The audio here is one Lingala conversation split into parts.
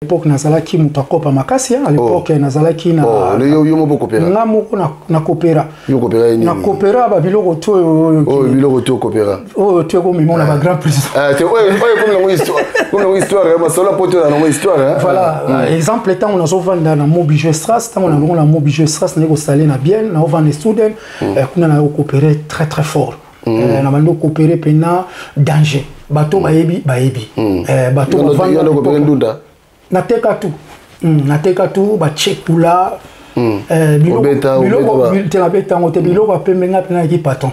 L'époque nazalaki moto akopa makasi à l'époque oh. Nazalaki na oh, yo, yo moko kopera nga moko na, na kopera yo kopera nini na kopera ba biloko to oyo oh, biloko to kopera oyo to ekomi mona ba grand président ah te oyo oyo comme nango histoire comme nango histoire masolo poto na nango histoire hein? Voilà. Exemple ntango nazovanda na Mobijou Stras, ntango nalongo na Mobijou Stras, naye kosale na Bienne, naovanda student. Kuna naye kokopere très très fort. Na bandi okopere mpena danger, bato bayebi bayebi. Bato bavanda ndunda. Nateka tu, nateka tu bachekula biloko te, nabeta yango te, biloko ya pembe. Nga mpena yaki patron.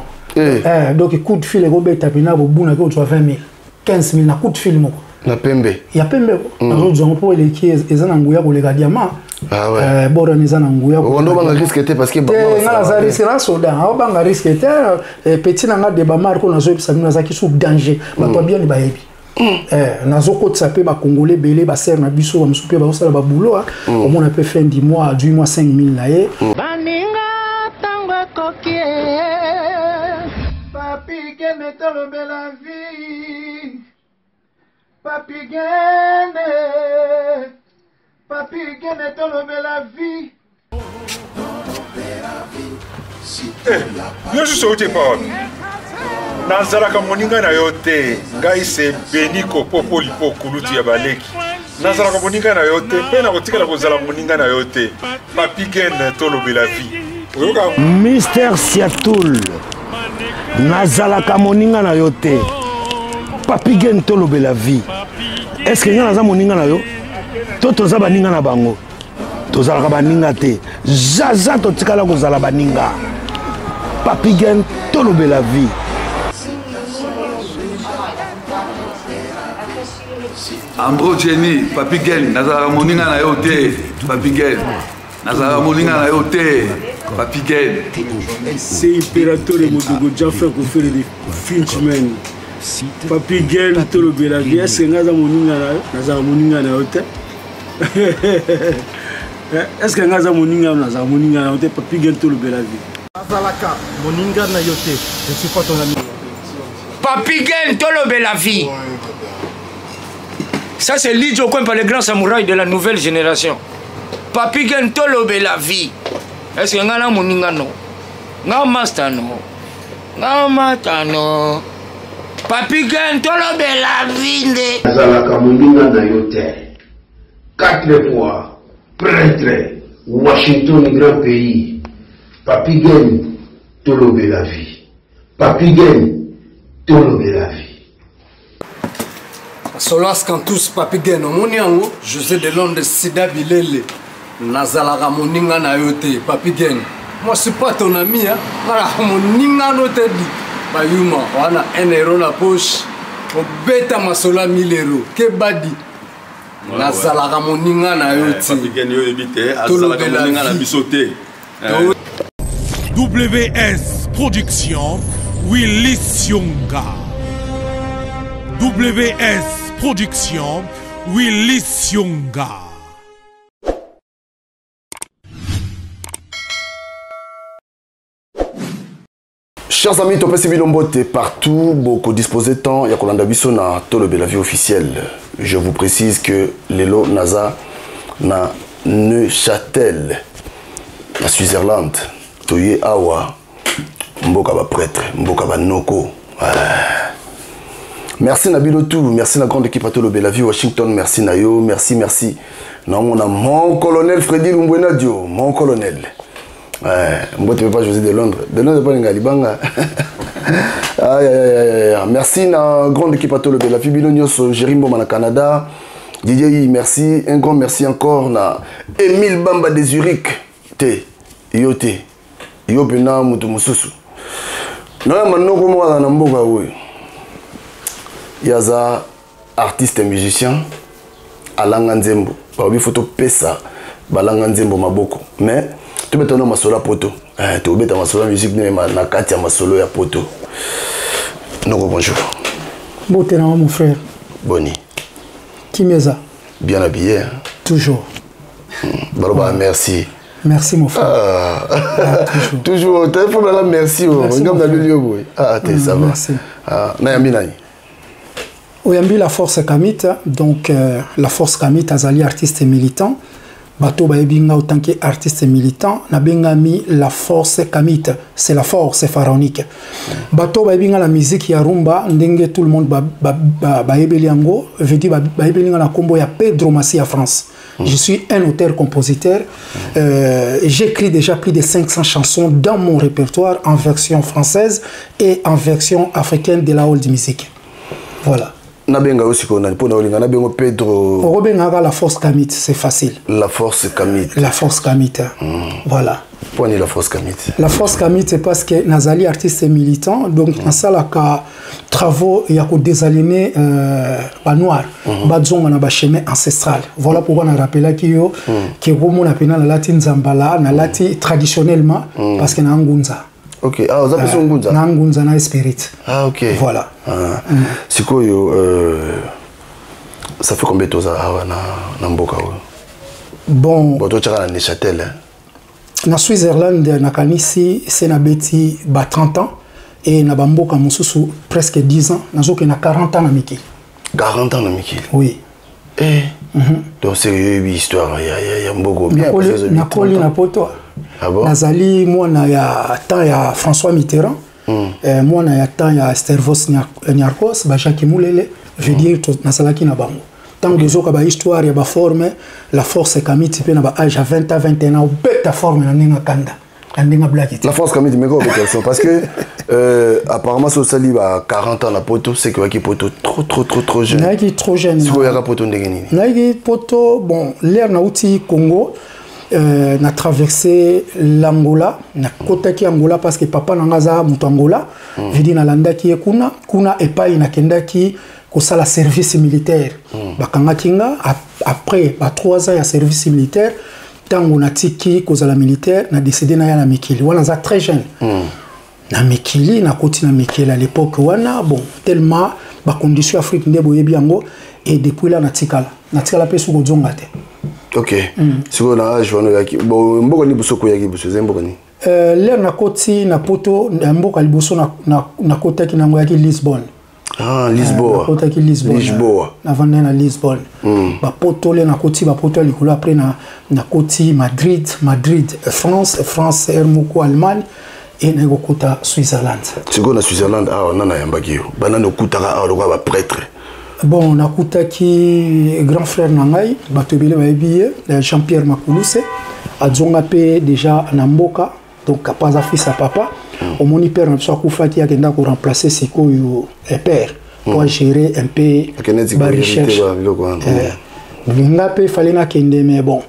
Donc coup de fil ekobeta mpena bobunaki, ozwa 20 000, 15 000 na coup de fil moko. Na pembe. Ya pembe. Nazozwa yango mpo eleki, eza na nguya koleka diamant. Ah ouais. Borana eza na nguya. Obanga risque te parce que Te, nga naza risque na soda, aobanga risque te. Petit na nga Deba Marko, nazoyebisa bino, nazalaki sous danger. Bato ya biani bayebi. Nazokotisa mpe bakongole ebele, basere na biso bamosusu mpe bazosala babulo, omona mpe fin du mois adui mwa 5000 na ye. Baninga, ntango ekoki. Papi Gene, tolobela vie. Papi Gene, Papi Gene, tolobela vie. Yo susu outi epa wapi? Nazalaka moninga na yo te. Ngai se Beniko Popolipo, kulutu ya baleki. Nazalaka moninga na yo te mpe nakotikala kozala moninga na yo te. Papi Gen, tolobela vie, oyoka? Mister Siatul, nazalaka moninga na yo te. Papi Gen, tolobela vie. Est ce que ngai naza moninga na yo to toza baninga na bango? Tozalaka baninga te, zaza totikala kozala baninga. Papi Gen, tolobela vie. Andro Jenny, Papi Gen, nazalaka moninga na yo te. Papi Gen, nazalaka moninga na yo te. Papi Gen. C'est Imperatore Modogo Jaffa Kofere de Finchman. Papi Gen, tolobela vie. Est-ce que nga aza moninga na yo? Nazalaka moninga na yo te. Est-ce que nga aza moninga na yo? Nazalaka moninga na yo te. Papi Gen, tolobela vie. Nazalaka moninga na yo te. Je suis pas ton ami. Papi Gen, tolobela vie. Ça, c'est Lidjo Kwempa, le grand samouraï de la nouvelle génération. Papi Gen, tolobela vie. Est-ce que nga na moninga no? Nga master no? Nga mata no? Papi Gen, tolobela vie nde. Nazalaka moninga na yo te. Quatre fois prêtre, Washington grand pays. Papi Gen, tolobela vie. Papi Gen, tolobela vie. Solas Cantus, Papi Gen, omoni yango? José de Londres, Sida Bilele, nazalaka moninga na yo te. Papi Gen, moi suis pas ton ami, hein. Nalaka moninga no te. Di bayuma wana 1 euro na poche, obeta masolo ya 1000 euro kebadi. Nazalaka moninga na yo te. Papi Gen, yo oyebi te, azalaka moninga na biso te. WS Production, Willis Yonga. WS Production, Willis Yonga. Chers amis, topesi bino mbote partout boko disposer temps ya kolanda biso na Tolobela vie officielle. Je vous précise que lelo naza na Neuchâtel, na Switzerland. Toye awa mboka ba prêtre, mboka ba noko. Ouais. Merci na bino tout, merci na grande équipe à Tolobela vie Washington, merci na yo, merci, merci. Na mon colonel Freddy Lumbwenadio, mon colonel. Ouais, mbote pas José de Londres. De Londres pas libanga. Aïe aïe aïe aïe. Merci na grande équipe à Tolobela vie bino nyonso, Jérémy Mboma na Canada. Didier, merci, un grand merci encore na Émile Bamba de Zurich. Te, yo te. Yo pena mutu mususu. Na manoko moko na mboka oyo. Yaza artiste musicien, alanga nzembo. Balobi faut topesa balanga nzembo maboko. Mais tobeta no masolo ya poto. Tobeta masolo ya musique na kati ya masolo ya poto. Noko, bonjour. Mbote na mon frère. Boni. Kimeza. Bien habillé, hein? Toujours. Baloba, merci. Merci mon frère. Ah. Ah, toujours. Toujours. Téléphone là, merci. Merci. Ngam na lulio boy. Ah, te ça va. Merci. Ah, na yambi nani? Oyambi La Force Kamite. Donc La Force Kamite azali artiste militant. Bato bayebi nga autant que artiste militant, nabengami La Force Kamite, c'est la force pharaonique. Bato bayebi nga la musique ya rumba, ndenge tout le monde bayebeli yango, veut dire bayebeli nga na kombo ya Pedro Massi ya France. Je suis un auteur-compositeur. J'écris déjà plus de 500 chansons dans mon répertoire en version française et en version africaine de la old music. Voilà. Nabenga yo sikoyo nani? Mpo na olinga nabengo Pedro? Okobengaka La Force Kamite, c'est facile. La Force Kamite. La Force Kamite. Voilà. Mpo ani La Force Kamite? La Force Kamite, c'est parce que nazali artiste militant, donc nasalaka travaux ya kodésaliner banoir, bazonga na bachemin ancestral. Voilà pourquoi narapelaki yo ke komona mpena nalati nzambala, nalati traditionnellement, parce que na ngunza. Ok, ah, oza mpe ngunza? Na ngunza na spirit. Ah, ok. Voilà. Ah. Sikoyo, ça fait combien toza awa na mboka oyo? Bon, bon, totyaka na Neuchâtel, hein? Na Switzerland nakanisi se nabeti ba 30 ans et na bamboka mosusu presque 10 ans. Nazokende na 40 ans na mikili. 40 ans na mikili? Oui. Eh. Donc c'est oyebi histoire ya mboka bien? Nakoli na poto. Ah bon? Nazali mwana ya temps ya François Mitterrand, mwana ya temps ya Stervos Niarcos, bajacques Mulele, veut dire nazalaki na bango ntango bozoka bahistoire ya baforme. La Force Kamiti mpe na baage ya 20 à 21 ans, obeta forme na ndenge akanda, na ndenge ablaki te. La Force Kamiti, meko obeta, parce que apparemment so osali ba 40 ans na poto, c'est que oyaki poto trop trop trop trop jeune. Nayaki trop jeune. Sikoyo oyaka poto ndenge nini? Nayaki poto, bon, l'heure nauti Congo, na traversé l'Angola, nakotaki Angola parce que papa na nga aza moto Angola. Vidi nalandaki ye kuna kuna epai nakendaki kosala service militaire. Bakangaki nga après ba 3 ans ya service militaire. Ntango natiki kozala militaire, na décidé naya na mikili wana, aza très jeune. Na mikili, nakoti na mikili à l'époque wana, bon, tellement bacondition Afrique nde boyebi yango. Et depuis là natikala mpe soki kozonga te. Ok, sikoyo na age wana oyaki, bon, mboka nini liboso koyaki liboso eza mboka nini? L'heure nakoti na poto, na mboka liboso nakotaki nango yaki Lisbonne. Ah, Lisboa. Nakotaki Lisbonne. Lisboa. Navandai na Lisbonne. Bapoto le nakoti bapoto ya likolo. Après nakoti Madrid, Madrid France, France air moko Allemagne e naye kokota Switzerland. Sikoyo na Switzerland awa, nani ayambaki yo? Banani okutaka awa lokola baprêtre? Bon, nakutaki grand frère na ngai, bato ebele bayebi ye, Jean Pierre Makuluse, azonga mpe déjà na mboka. Donc papa aza fils ya papa. Omoni, père na biso akufaki, akenda koremplacer sikoyo père po agérer un peu barecherche. Nga mpe fallait nakende, mais bon,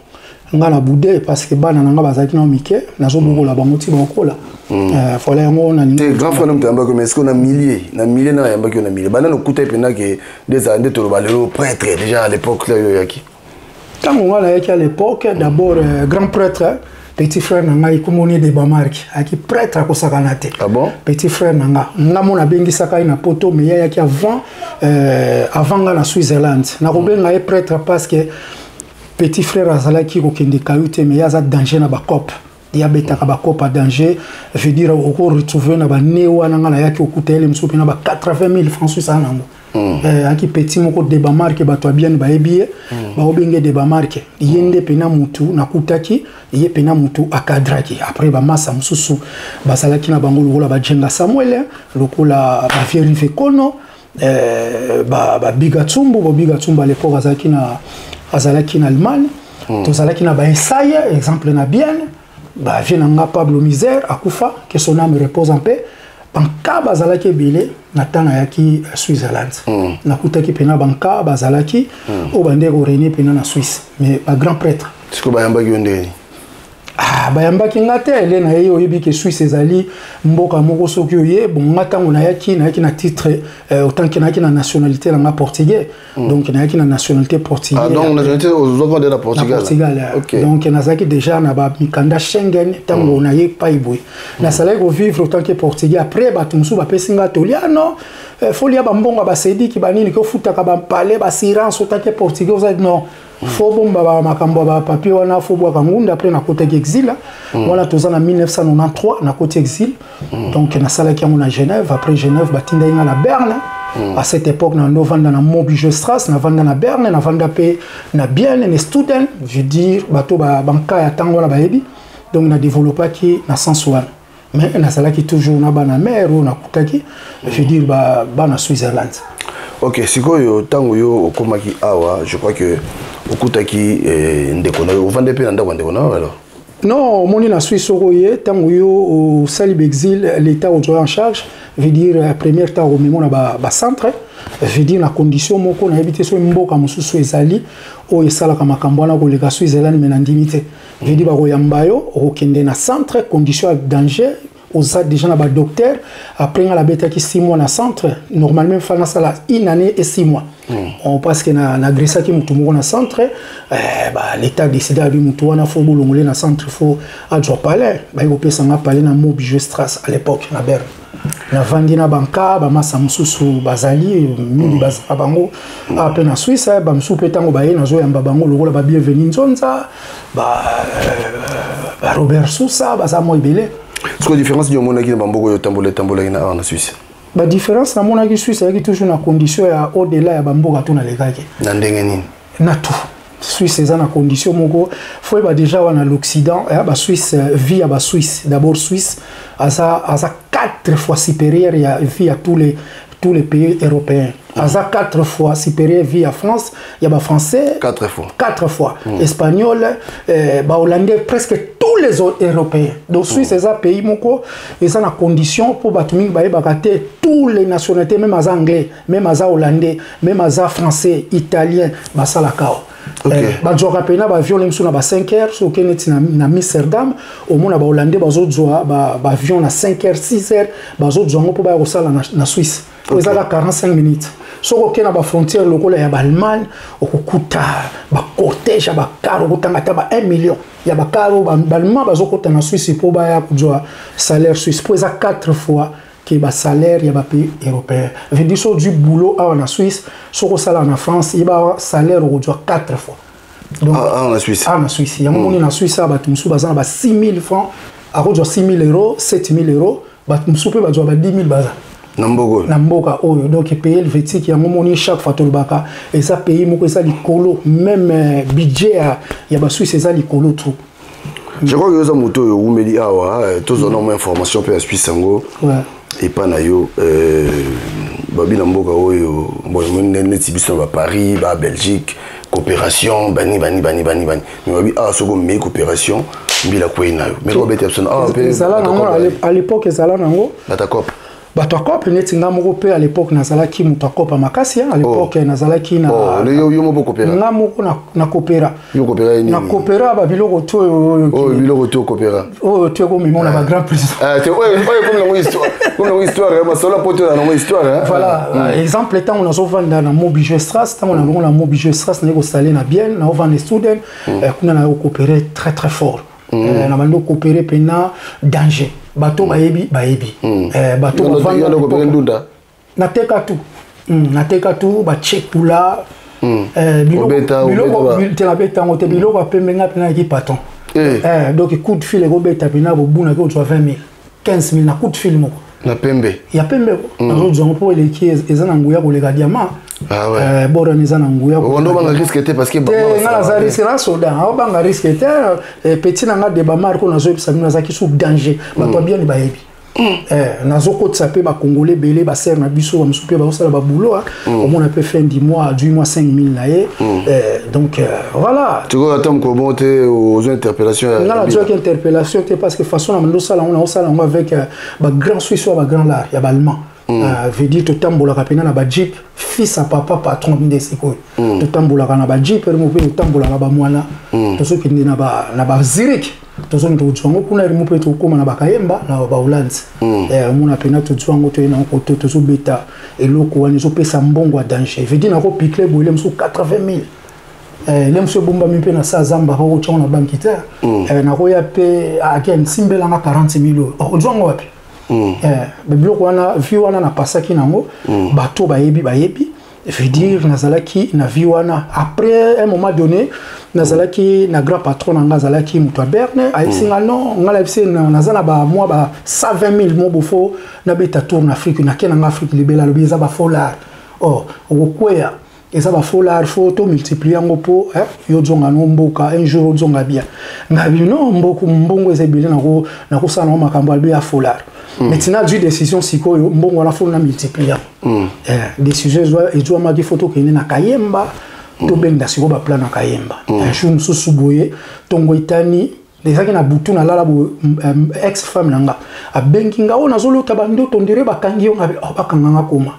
nga na bude parce que bana na nga bazalaki nao mike, nazobokola bango ti bakokola. Voilà yango. Te, grand frère moto ayambaki, mais est-ce que na milieu na ayambaki yo na milieu, banda nokuta ye mpenza ke nde ezala nde toloba lelo prêtre déjà à l'époque là oyo oyaki? Ntango nga nayaki à l'époque, d'abord grand prêtre, petit frère na ngai komoni de bamarke ayaki prêtre, akosakana te. Ah bon? Petit frère na nga, nga mo nabengisaka ye na poto, mais ye ayaki avant nga na Switzerland. Nakobenga ye prêtre parce que petit frère azalaki kokende kayu te, mais ye aza danger na bacope, ye abetaka bacope ya danger. Veut dire oko retrouve na bane wana nga nayaki okuta ye mosusu mpe na ba 80 000 francs suisse aza nango. Ayaki petit moko de bamarke, bato ya bien bayebi ye, baobenge de bamarke. Ye nde mpena mutu nakutaki, ye mpena mutu akadraki. Après bamasa mosusu bazalaki na bango lokola bajenga Samuel, lokola bavieux Rive Kono, babiga Tsumbu. Bobiga Tsumbu à l'époque azalaki na Allemagne. Tozalaki na baesaye exemple na bien bavieux na nga Pablo Misère, akufa, que son âme repose en paix. Banka bazalaki ebele na ntango nayaki Switzerland. Nakutaki mpena banka bazalaki oyo bandeki korégner mpena na Suisse, mais bagrand prêtre. Sikoyo bayambaki yo ndeni? Ah, bayambaki nga te. Ele na ye, oyebi ke Suisse ezali mboka moko soki oye. Bon, nga ntango nayaki na titre, autant ke nayaki na nationalité na nga portugais. Donc nayaki na nationalité portugais. Ah, donc nationalité ozwaka nde na Portugal? Na Portugal. Okay. Donc nazalaki déjà na bamikanda Schengen. Ntango naye pai boye, nazalaki kovivre autant que portugais. Après bato mosusu bapesi nga tolia non, folia bambongo ya basediki banini ke ofutaka bapale baassurance autant que portugais oza non, fo bomba makambo ya bapapier wana, fo bwaka ngunda. Après nakotaki exil wana, toza na 1993, nakoti exil. Donc nasalaki yango na Genève. Après Genève, batindaki nga na Berne. À cette époque, na novanda na Mobigestrasse, na vanda na Berne, na vanda pe na Bienne, na Student, je veux dire bato ba banka ya tango na bayebi. Donc na développaki na sens wana. Mais nazalaki toujours na bana mère oyo nakutaki, je veux dire ba bana Switzerland. Ok, sikoyo ntango yo okomaki awa, je crois que okutaki ndeko na yo, ovande mpe na ndako ya ndeko na yo alors? Non, omoni, na Suisse, soko ye ntango yo osali baexil, l'État ozwa en charge, veut dire première ntango omemo na bacentre, veut dire na condition moko nayebi te soki mboka mosusu ezali oyo esalaka makambo wana koleka Switzerland, me nandimi te. Veut dire bakoyamba yo, okokende na centre, condition ya danger, oza déjà na badocteur. Après nga nabetaki 6 mois na centre. Normalement fa nasala une année et 6 mois. Parce que na agressaki motu moko na centre, bah, l'État décide abi motu wana fo bolongole na centre, fo azwa palais. Bayi kopesanga palais na Mobigestrasse à l'époque na Berne. Navandi na banka bamasa mosusu bazali mingi, bazala bango awa mpe na Suisse. Bamosusu mpe ntango baye, nazoyamba bango lokola babienvenu Nzonza, ba Robert Susa, baza mwa ebele. Sikoyo différence nini omonaki na bamboka oyo otambola etambolaki na awa na Suisse? Badifférence namonaki, Suisse ayaki toujours na condition ya au-delà ya bamboka to nalekaki. Na ndenge nini? Na tout. Suisse eza na condition moko, fo yeba déjà wana l'Occident ya basuisse, vie ya basuisse d'abord, Suisse aza quatre fois supérieure ya vie ya tous les pays européens. Aza quatre fois supérieur vie ya France, ya bafrançais. Quatre fois? Quatre fois. Espagnol, bahollandais, presque tous les autres Européens. Donc Suisse eza pays moko eza na condition mpo bato mingi bayebaka te. Tous les nationalités, même aza anglais, même aza hollandais, même aza français, italien, basalaka awa. Bazwaka mpena baavion le mosusu na ba 5 heures. Soki okei neti na Amsterdam, omona bahollandais bazozwa baavion na 5 heures, 6 heures, bazozwa yango mpo baya kosala na Suisse oyo ezaka 45 minutes. Soki okei na bafrontière lokola ya baallemagne, okokuta bacortège ya bacar, okotanga ata ba 1 million ya bacar oyo baallemand bazokota na Suisse mpo baya kozwa salaire suisse, mpo eza 4 fois ke basalaire ya bapays européen. Veut dire soki ozwi boulot awa na Suisse, soki osala na France, yeba salaire okozwa 4 fois. Donc ah, na Suisse? Ah, na Suisse. Yango moni na Suisse awa, bato mosusu baza na ba 6000 francs, akozwa 6000 euros, 7000 euros. Bato mosusu mpe bazwa ba 10 000, baza na mboka oyo. Na mboka oyo. Donc pays helvétique, yango moni chaque fois tolobaka eza pays moko eza likolo, même budget ya basuisse eza likolo trop. Je crois que oza moto oyo owumeli awa, tozwa na mwa information mpe ya Suisse yango epa na yo. Babi na mboka oyo, bon, neti biso na baparis, babelgique, coopération bani bani bani bani bani, mais babi awa soki omei coopération, mbila kwei na yo. Mais obeta biso na awa mpe. Ezala nango à l'époque, ezala nango. Bato coop. Bato ya coop, neti nga moko mpe à l'époque nazalaki moto ya coop ya makasi. À l'époque nazalaki na Oh, yo moko okopera? Nga moko na kopera. Yo kopera ye nini? Na kopera babiloko to oyo. Oyo biloko to okopera? Oyo to ekomema na bagrand prison. Ah, te oyo oyo komi nango histoire, komi nango histoire, masolo po to na nango histoire, hein? Voilà. Exemple, ntango nazovanda na Mobigestrasse, ntango nalongo na Mobigestrasse, naye kosale na Bienne, naovanda Student, kuna naye kokopere très très fort. Na bandi okopere mpena danger, bato bayebi, bayebi. Bato Yo bavanda yo ndo kopera ndunda? Nateka tu. Nateka tu bachekula. Obeta, biloko obeta te, nabeta yango te. Biloko ya pembe, nga mpena yaki patron. Donc coup de fil ekobeta mpena, bobunaki, ozwa 20 000, 15 000 na coup de fil moko. Na pembe? Ya pembe. Nazozwa yango mpo eleki, eza na nguya koleka diamant. Ah ouais. Borana eza na nguya. Ondo obanga risque te parce que te, nga naza risque na soda, aobanga risque te. Petit na nga Deba Marko, nazoyebisa bino, azalaki sous danger, bato ya biani bayebi. Nazokotisa mpe bakongole ebele, basere na biso, bamosusu mpe bazosala baboulot, omona mpe fin du mois du mois 5000 na ye. Donc voilà. Sikoyo ata mokolo moko te ozwa interpellation nga nazwaki interpellation te, parce que façon na ndosala yango, naosala yango avec bagrand suisse oyo, bagrand lare ya baallemand. Veut dire totambolaka mpena na bajeep, fils à papa patron nde sikoyo. Totambolaka na bajeep erimo mpe totambolaka bamwana, tozokende na bazurich, tozokende tozwa yango kuna erimo mpe tokóma na bakayemba na bahollande. Omona mpena tozwa yango, toye nango koto, tozobeta eloko wana ezopesa mbongo ya danger. Veut dire nakopikle boye le mosusu 80 000, le mosusu ebombami mpe na sa zamba, kokotyango na banki te. Nakoya mpe ake nsimbelanga 40 000 oyo, ozwa yango wapi? Biloko wana, vie wana napasaki nango, bato bayebi, bayebi. Veut dire nazalaki na vie wana. Après un moment donné, nazalaki na grand patron na nga, azalaki moto ya Berne, ayebisi nga non, nga nayebisi naza na ba mwa ba 120 000 mo bofo nabeta tour na Afrique, nake na nga Afrique libela. Alobi eza bafolar, oh, okokweya, eza bafolar, fo to multiplier yango mpo yo ozonga no mboka, un jour ozonga bien. Ngabi non, mboku mbongo eza ebele, nakosala nango makambo. Alobi ya folar. Maintenant azwi décision sikoyo, mbongo wana fo na multiplier yango. Décision ezwamaki, fo tokende na Kayemba, tobenda sikoyo baplan na Kayemba. Un jour mosusu boye, ntongo etani, ezalaki na butu, nalala boye, ex femme na nga abengi nga: oyo nazolota bandoto, ndire bakangi yo. Ngabi: oh, bakanga nga koma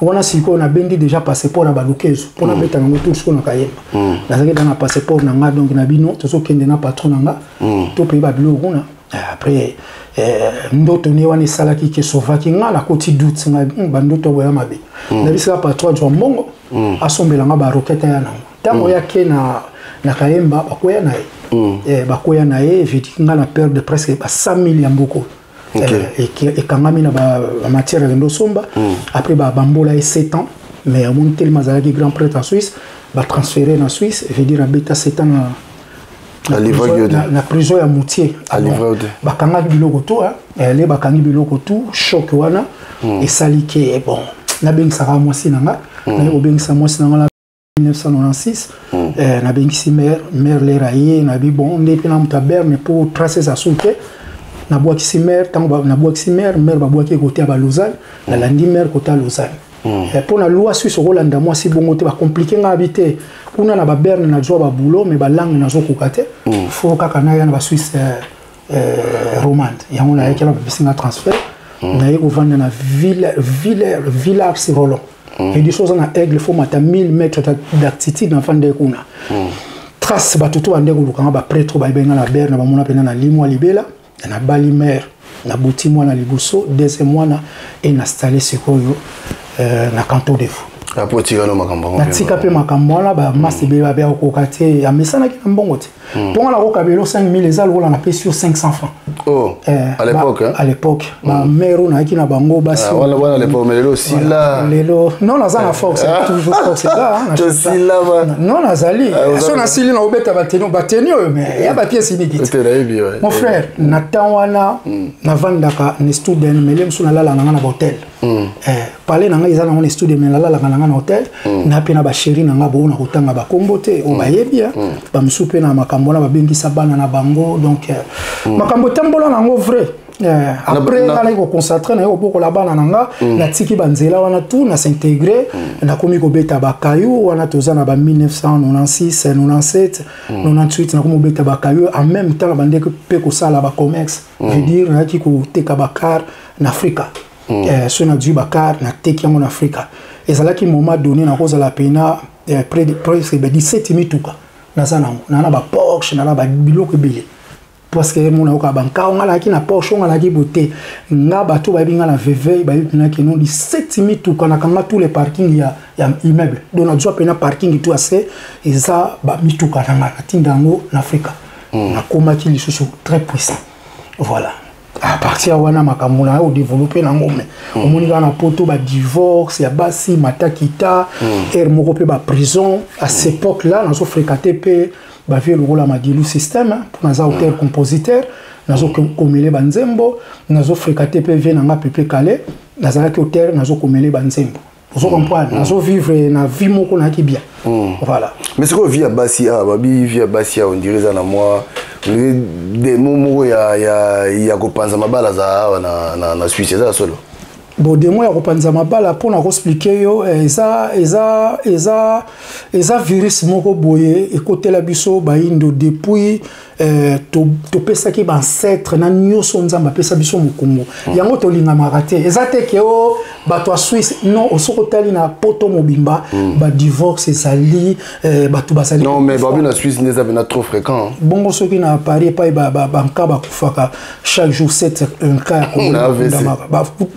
wana? Sikoyo nabendi déjà passeport na balukezo mpo nabeta nango tour sikoyo na Kayemba. Nazalaki da na passeport na nga, donc na bino tozokende na patron na nga, topeye babiloko kuna. Après ndoto ne wana esalaki ke sauvaki nga, nakoti doute nga, bandoto boya mabe. Nabisaka patron azwa mbongo, asombela nga barokete aya nango. Ntango oyake na Kayemba, bakwea na ye, bakwea na ye, evitiki nga na perdre presque ba 100 000 ya mboko. Ekangami na bamatière akende osomba. Après bambola ye 7 ans, mais amoni telema azalaki grand prêtre en Suisse, batransféré na Suisse, veut dire abeta 7 ans na prison ya Moutier. Bakangaki biloko tu le bakangi biloko tu. Choc wana esali ke bon, nabengisaka mwasi na nga, naye kobengisa mwasi na nga na 1996. Nabengisi mare, mare lera ye, nabi bon, nde mpe na moto ya Berne mpo trace eza su te. Nabwakisi mare, ntango nabwakisi mare, mare babwaki kote ya baLausanne, nalandi mare kote ya Lausanne. Mpo na loi suisse, okolanda mwasi bongo te, bacompliquer nga abi te. Kuna na baBerne nazwa baboulot, mais balangue nazokoka te, fo kaka naya na baSuisse romande. Yango nayaki na bapesi nga transfert, naye kovanda na Villars-Roland. Edi so oza na Aigle, fo mata 1000 mètres d'altitude, nafanda kuna. Trace bato to bande kolukanga, baprêtre bayebenga na Berne, bamona mpena na limwa libela. Nabali mare, nabuti mwana liboso, deuxième mwana, e nainstalle sikoyo na canton de Vaud. Apo otikano makambo yango? Natika mpe makambo wana. Bamasi ebele babe akokoka te, amesanaki na mbongo te, mpo nga nakoka belo 5000 eza lokola napesi yo 500 francs. Oh, à l'époque, hein? À l'époque, bamare oyo nayaki na bango basi. Ah, wana wana à l'époque, mais lelo osila. Lelo non, naza na force, toujours force eza. Tosila. Non, nazali so nasili na obeta bateni, bateni oyo, mais ya bapièce niki te. Nayebi. Mon frère, na temps wana navandaka na student, mais le mosusu nalala na nga na bahotel. Palais na ngai eza nango na studio, mais nalalaka na nga na hotel na mpe na bachéri na nga boo na kotanga bakombo te oyo bayebi bamosusu mpe na makambo wana, babengisa bana na bango. Donc makambo etambola nango vrai. Après nga nayaki koconcentrer, naye kobokola bana na nga, natiki banzela wana tout, na s'intégrer, nakomi kobeta bakayu. Wana toza na ba 1996, 97, 98. Nakomi kobeta bakayu, en même temps na bandeki mpe kosala bacommerce, veut dire nayaki koteka bacar na Afrika. So nazwi bacar, nateki yango na Afrika. Ezalaki moment donné nakozala pena près de presque 17 mituka naza nango, naa na baPorsche, naa na babiloko ebele, parce que mona yoka banka nga nalaki na Porsche, nga nalaki boye te. Nga bato bayebi nga na Vevey, bayebi mpena keno 17 mituka, nakanga tous les parking ya immeuble, donc nazwa mpena parking tout ase eza bamituka na nga, natinda yango na Afrika. Nakomaki lisusu très puissant. Voilà, à partir wana makambo na yo odévelopper nango, me omoni kaka na poto badivorce ya basi, matakita aire moko mpe baprison. À cette époque là nazofréquenter mpe bavie lokola Madilu Système, mpo naza auteur compositeur, nazokomele banzembo. Nazofréquenter mpe vie na nga Pepe Kale, nazalaki auteur, nazokomele banzembo, ozo comprendre, nazovivre na vie moko nayaki bien. Voilà. Mais sikoyo vie ya basi awa, babi vie ya basi awa, ondire eza na mwa demo moko ya kopanza mabala aza awa na Suisse, eza ya solo? Bon, demo ya kopanza mabala, mpona koexpliquer yo, eza virus moko boye ekotela biso bayindo depuis topesaki baancêtre na nyonso Nzambe apesa biso mokongo. Yango tolingamaka te, eza te ke o bato ya Suisse, non. Soki otali na poto mobimba, badivorce ezali, bato bazali. Non, mais babi na Suisse nde eza mpena trop fréquent. Bongo soki na Paris epai banka bakufaka chaque jour 7 nka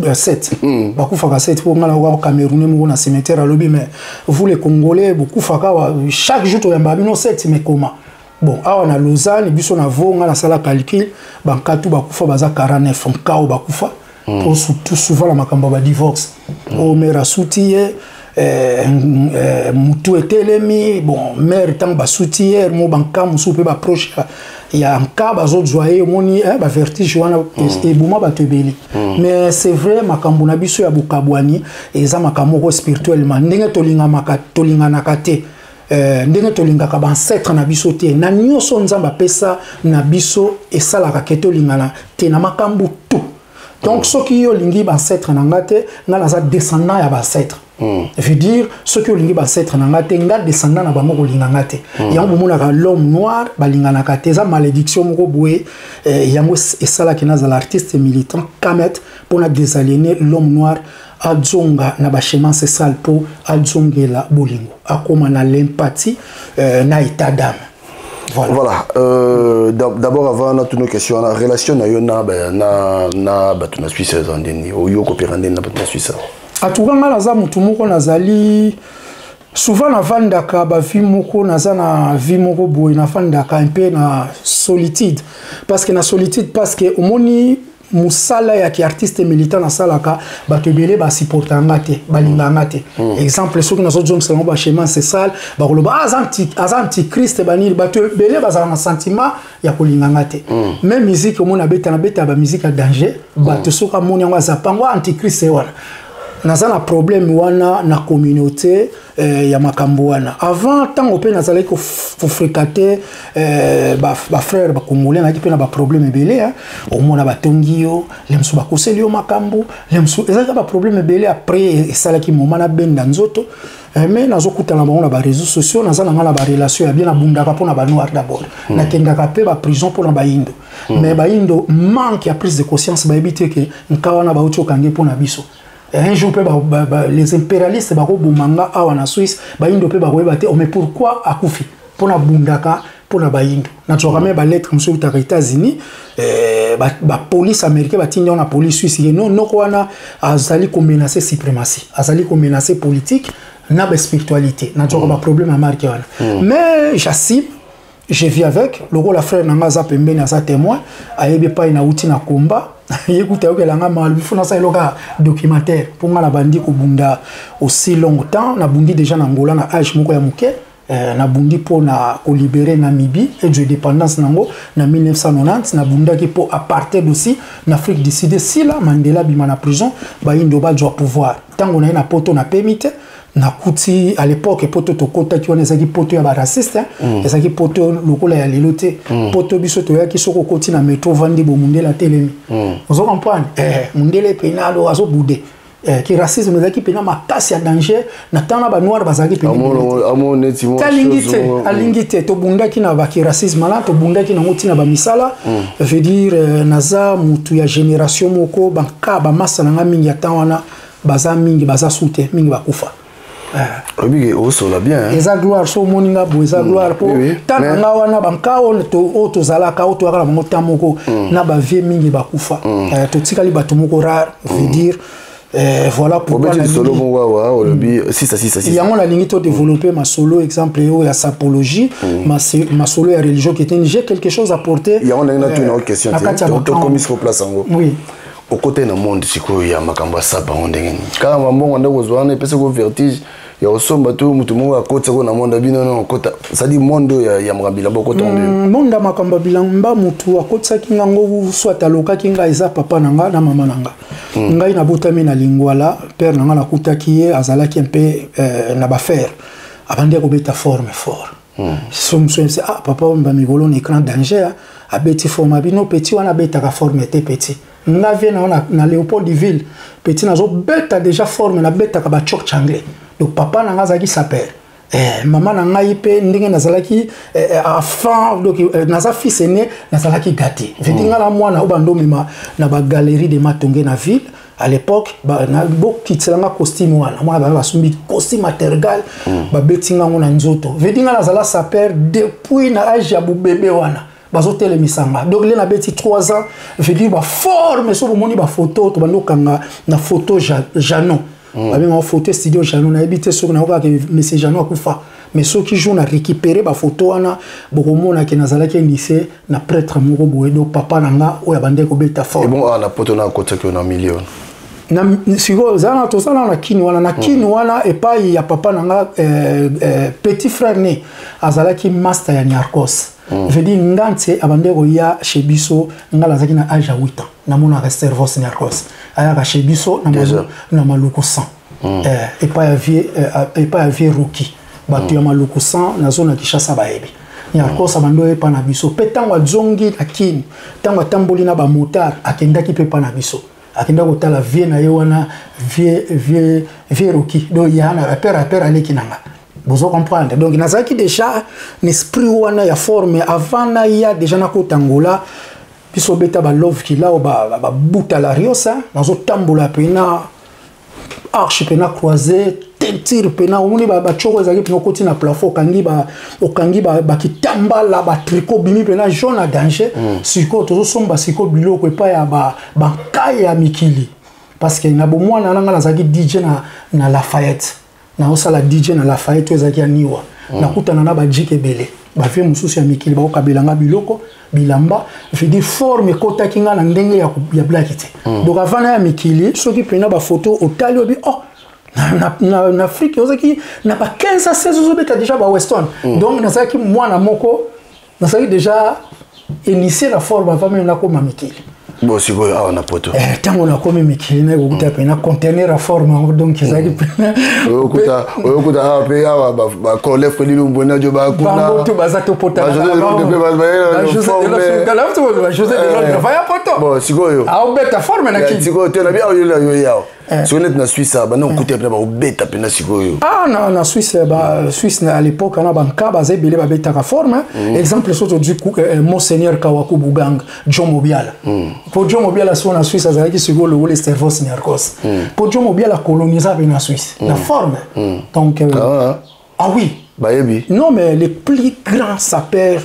ya 7, bakufaka 7, mpo nga na Camerounais moko na cimetière alobi: mais vous les Congolais, bokufaka chaque jour, toyamba bino 7, mais comment? Bon, awa na Lausanne, biso na Vaud, nga nasala calcul, bankatu bakufa baza 49 nka oyo bakufa, po surtout souvent na makambo ya badivorce oyo mare asuti ye. eh, eh, mutu etelemi. Bon, mare ntango basuti ye mo banka mosusu mpe baproche ya nka bazozwa ye, omoni eh, bavertige wana eboma bato ebele. Mais c'est vrai, makambo na biso ya bokabwani eza makambo moko spirituellement, ndenge tolingamaka, tolinganaka te, ndenge tolingaka baancêtre na biso te. Na nyonso Nzambe apesa na biso, esalaka ke tolingana te na makambo tout. Donc soki yo olingi baancêtre na nga te, nga naza descendant ya baancêtre. Veut dire, soki olingi baancêtre na nga te, nga descendant na bango kolinga nga te. Yango bomonaka l'homme noir balinganaka te, eza malédiction moko boye. Yango esalaki nazala artiste militant kamet mpona désaliéner l'homme noir, azonga na bachemin ancestral mpo azongela bolingo, akóma na l'empathie, na état d'âme. Voilà. Voilà. D'abord, avant na tuna question, la relation na yo na bato na Suisse eza ndeni? Oyo kopera ndeni na bato na Suisse? En tout cas, nga naza motu moko, nazali souvent navandaka bavie moko, naza na vie moko boye, navandaka un peu na solitude, parce que na solitude, parce que omoni mosala ya ki artiste militant nasalaka, bato ebele basupporta nga te, balingaka nga te. Exemple, soki nazozongisa yango bachemin ancestral, bakoloba: "Ah, aza antichrist." Banini, bato ebele bazala na sentiment ya kolinga nga te. Même musique omoni abeta, nabeta bamusique ya danger, bato soki amoni yango azapango antichrist wana. Naza na problème wana na communauté, ya makambo wana. Avant, ntango mpe nazalaki kofréquenter bafrère bacongolais, nazalaki mpe na baproblème ebele. Omona batongi yo, le mosusu bakoseli yo makambo, le mosusu ezalaki baproblème ebele. Après esalaki moma nabenda nzoto, mais nazokutana bango na baréseaux sociaux, naza na nga na barelation ya bien. Nabundaka mpo na banoir d'abord, nakendaka mpe baprison mpo na bayindo. Mais bayindo, manque ya prise de conscience, bayebi te ke nka wana bauti okange mpo na biso. Un jour mpe les impérialistes bakoboma nga awa na Suisse, bayindo mpe bakoyeba te. Oh, mais pourquoi akufi? Mpo nabundaka mpo na bayindo. Nazwaka me balettre mosusu eutaka États-Unis, bapolice américain batindi yango na police suisse ye no noko wana azali komenace suprématie, azali komenace politique na baspiritualité. Nazwaka baproblème ya marke wana, mais j'assume, je vis avec. Lokola frère na nga aza pembeni, aza témoin, ayebi epai nauti na komba. Ye kuta ayokelanga mawa, fo nasala eloko ya documentaire mpo nga nabandi kobunda aussi longtemps. Nabundi déjà na Angola na age moko ya moke. Nabundi mpo na kolibérer Namibie ezwa indépendance nango na 1990. Nabundaki mpo apartheid aussi na Afrique du Sud esila, Mandela abima na prison, bayindo bazwa pouvoir. Ntango na ye na Poto, napemi te, nakuti à l'époque Poto tokotaki wana ezalaki Poto ya baraciste. Ezalaki Poto lokola ya lelo te. Poto biso toyaki, soki okoti na métro, ovandi bo, mundele atelemi. Ozo comprendre, mundele pena alo azobude. Ki racisme ezalaki mpena makasi ya danger na ntango na banoir bazalaki. Pene alingi te, alingi te. Tobundaki na baki racisme wana, tobundaki nango ntina bamisala. Veut dire, naza mutu ya génération moko, banka bamasa na nga mingi ya ntan wana baza mingi, baza su te, mingi bakufa. Obiki osola bien. Eza gloire. So omoni nga boye, eza gloire, mpo ntan na nga wana, banka oyo tozalaka, oyo toyaka na bango ntan moko na bavie, mingi bakufa. Totikali bato moko rare. Veut dire, voilà pourquoi lisolo moko awa olobi sisa sisa sisa. Yango nalingi todévelopper masolo, exemple oyo ya sapologie, masolo ya religion chrétienne. J'ai quelque chose à porter. Yango ndenge natuna question te, tokomi siko place yango. Oui. Okota na monde sikoyo ya makambo ya sapa yango ndenge nini? Kaka mambongo nde kozwa wana epesi ko vertige ya kosomba to motu moko akotisa na monde bino no okota, c'est-à-dire monde oyo ya makambo bilamba, okota nde monde ya makambo ya bilamba, motu akotisaki ngango, soit alokaki ngai, eza papa na nga na mama na nga. Ngai nabotami na Lingwala. Père na nga, nakutaki ye azalaki mpe na bafere, abandi kobeta forme fort. So mosu, ah, papa oyo bamikolo na écran danger, abeti forme abino. Petit wana abetaka forme te. Petit nga vie na na Léopoldville, petit nazobeta déjà forme, nabetaka bachok changlais. Donc papa na nga azalaki sapeur, mama na ngai mpe ndenge nazalaki enfant, donc naza fils aîné, nazalaki gâté. Vedi nga na mwana oyo bando omema na bagalerie de Matonge na ville à l'époque, bokitela nga costume wana, mwana bana basombi costume atergal, babeti ngango na nzoto. Vedi nga nazala sapeur depuis na age ya bobebe wana, bazotelemisa nga. Donc le nabeti 3 ans, veut dire baforme. So bomoni bafoto tobandi okanga na photo Janon, babengaka photo studio Janon, nayebi te soki nayokaka monsieur Janon akufa, mais soki jour na récupéré bafoto wana, bokomona ke nazalaki initié na prêtre moko boye. Donc papa na nga oyo abandaki kobeta fort. Bon, na Poto na akotaki na million? Sikoyo zala tozala na kini wana, na kini wana epai ya papa na nga, petit frère ne azalaki master ya Niarcos. Veut dire nga nte abande koya chez biso, nga nazalaki na age ya 8 ans, namonaka Stervos Niarcos ayaka chez biso na Maluku 100, epai ya vieux, epai ya vieux Roki. Bato ya Maluku 100 na zone ya Kinshasa bayebi Niarcos abandi oyepa na biso. Mpe ntango azongi na kini, ntango atamboli na bamotard, akendaki mpe epa na biso, akenda kotala vieux na ye wana, vieux Roki. Donc ya na père aleki na nga, bozo comprendre. Donc nazalaki déjà na esprit wana ya forme avant naya déjà nakota Angola. Biso obeta balove kilao, babuta la riosa, nazotambola pena arche, pena croisé, teinture pena. Omoni bacoko ezalaki pena, okoti na plafond, okangi bakitambala, batricot, bimi pena jaune à danger. Sikoyo tozosomba sikoyo biloko epai ya bankai ya mikili, parce que na bomwana nanga nazalaki DJ na Lafayette. Naosala DJ na Lafayette oyo ezalaki ya Niwa. Nakutana na bajike ebele, bavieux mosusu ya mikili, bakokabelanga biloko, bilamba. Je dis, forme ekotaki nga na ndenge ya blaki te. Donc avant na ya mikili, soki mpena bafoto otali, obi oh, na Afrique ozalaki na ba 15 à 16, ozobeta déjà ba western. Donc nazalaki mwana moko, nazalaki déjà initié na forme avant même nakoma mikili. Bon, sikoyo awa na poto? Ntango nakomi mikili, nakokuta mpena conteneur ya forme yango. Donc ezalaki mpena Oyokuta awa mpe awa bacolef Fredi Lumbonadio. Bango to baza topotana, José de Londres vaya poto. Bon, sikoyo aobeta forme na kini. Sikoyo te, nabi awa yola yo yawa, sikoyo neti na Suisse awa banda okuta mpena bakobeta mpena sikoyo? Ah, na Suisse, ba Suisse à l'époque na banka baza ebele babetaka forme. Exemple, so tozwi Monseigneur Kawaku Bugang, John Mobiala. Po John Mobiala so na Suisse azalaki sikoyo lokola Stervos Niarcos, po John Mobiala colonisa mpe na Suisse na forme. Donc ah oui. Bayebi. Non, mais les plus grands sapeurs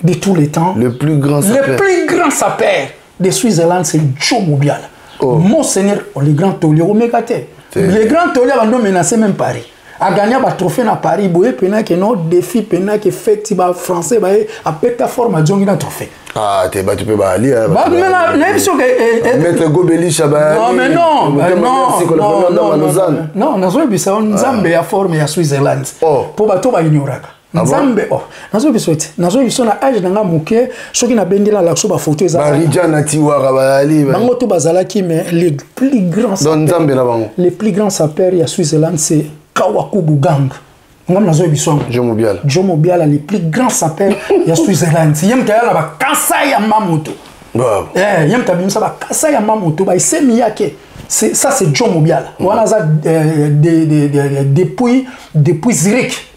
de tous les temps. Le plus grand sapeur. Le plus grand sapeur de Switzerland, c'est Joe Mobiala. Oh. Monseigneur, oh, les grands tauliers, omeka te. Les grands tauliers bando menacé même Paris. A gagné ba trophée na Paris, boye pena ke no défi pena ke fête ba français ba apeta forme a na trophée. Ah, te bato mpe baali. Ba mais na na biso ke Maître Gobelisha ba. Non mais non, non, non, non, non, nazoyebisa Nzambe ya forme ya Switzerland. Oh. Po bato ba ignoraka. Nzambe oh, nazoyebi biso ete nazoyebi biso na age na nga moke, soki nabendela alakso bafoto eza. Barija na Tiwaka bazali. Bango to bazalaki, mais les plus grands Donc Nzambe na bango. Les plus grands sapeurs ya Switzerland, c'est Kawaku Bugang. Ngam nazoyebi biso yango. Joe Mobiala. Joe Mobiala, les plus grands sapeurs ya Switzerland. Ye moto aya na bakasa ya mamoto, ye moto abimisa bakasa ya mamoto baesemi yake. Ça, c'est Joe Mobiala. Wana aza depuis Zurich.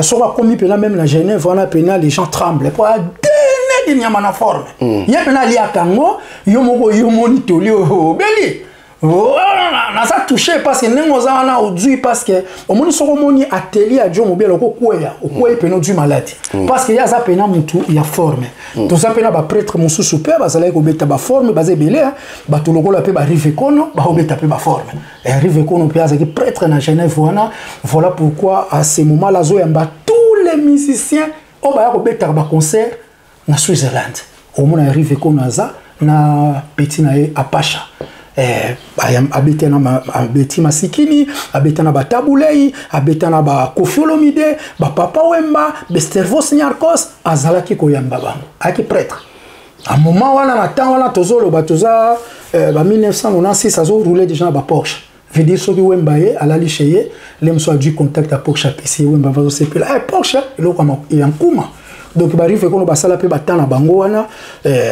Soki akomi mpena même na Genève wana mpena, les gens tremblent po adene di nyama na forme. Ye mpena aliaka yango yo moko, yo moni toli obeli. Naza touché parce que ndenge oza wana ozwi, parce que omoni, soki omoni atelier ya Joe Mobiala, okokweya, okwei pena, ozwi maladi, parce que ye aza pena motu ya forme. Toza mpe na baprêtre mosusu mpe bazalaki kobeta baforme, baza ebele. Bato lokola mpe barive kono baobeta mpe baforme. Rive Kono mpe azalaki prêtre na Genève wana. Voilà pourquoi à ce moment là azoyamba tous les musiciens oyo baya kobetaka baconcert na Switzerland. Omona Rive Kono aza na petit na ye Apacha, abeta na abeti Masikini, abeta na batabulei, abeta na baKoffi Olomide, bapapa Wemba, beStervos Niarcos. Azalaki koyamba bango, ayaki prêtre à moment wana. Na temps wana tozoloba, toza ba 1996, azoroule déjà na baPorsche. Veut dire soki Wemba ye alali chez ye, le mosu azwi contact ya Porsche, apesi ye. Wemba bazosepela, Porsche eloko ya nkuma. Donc barive kono basala mpe bata na bango wana,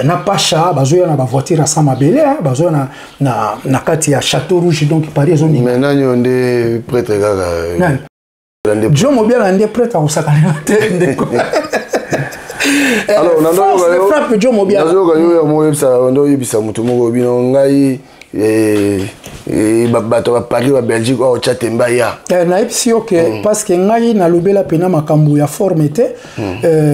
na Pasha bazoya na bavoiture ya sans mabele, bazoya na kati ya Château Rouge. Donc Paris ezoninga. Mais nani oyo nde prêtre kaka? Nani? Joe Mobiala nde prêtre, akosakanela te ndeko. Alors frappe Joe Mobiala. Nazoyoka yo ya moyebisa, nde oyebisa moto moko bino ngai, bato baParis, baBelgique oyo otya temba ya. Nayebisi yo ke parce que ngai nalobela mpena makambo ya forme te,